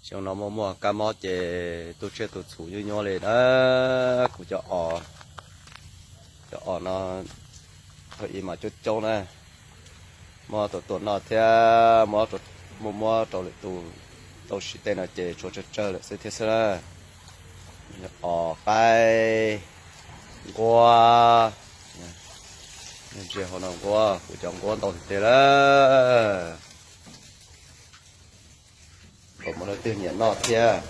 Xyoo no muaj muaj kab mob ces tu tsiaj tu txhu nyuaj nyuaj li na. Kuv cov os, cov os no thaum ub mas coob coob na, muab tua tua noj thiab muab, muab rau lwm tus tau siv tej no ces tshuav tsawg tsawg lawm xwb thiab xwb na. Os, qaib, nquab, ntsia hauv no nquab, kuv cov nquab ntau tiag tiag lawm. Kom muaj leej twg nyiam noj thiab.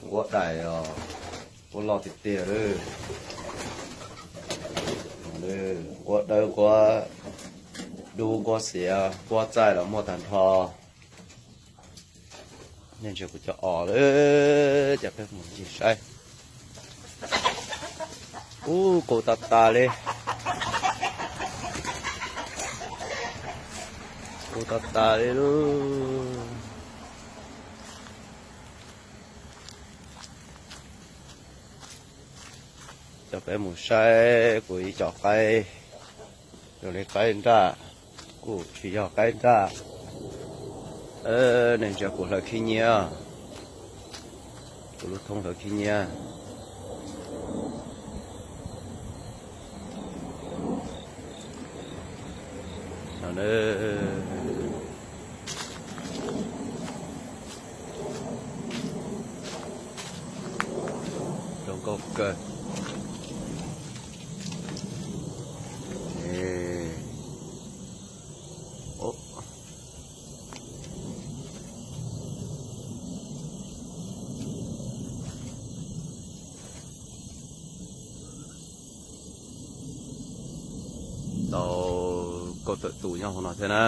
Nquab dais os, nquab loj tiag tiag lawm. Nquab dawb, nquab dub, nquab xiav, nquab txaij los muaj tag nrho. Nej ntsia kuv cov os lawm, coj peb mus ncig saib. Ub, qus tas tas li, qus tas tas li lauj. Coj peb mus saib kuv ib co qaib, zoo li qaib nraj, kuj tsis yog qaib nraj. Nej ntsia kuv hlawv khib nyiab, kuv lub thoob hlawv khib nyiab. Zoo nkauj kawg. Tau kauj tawm tus nyob hauv no thiab na.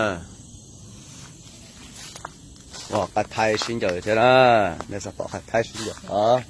Ua qaib thaib sib ncaws thiab na, nej xav pom qaib thaib sib ncaws os.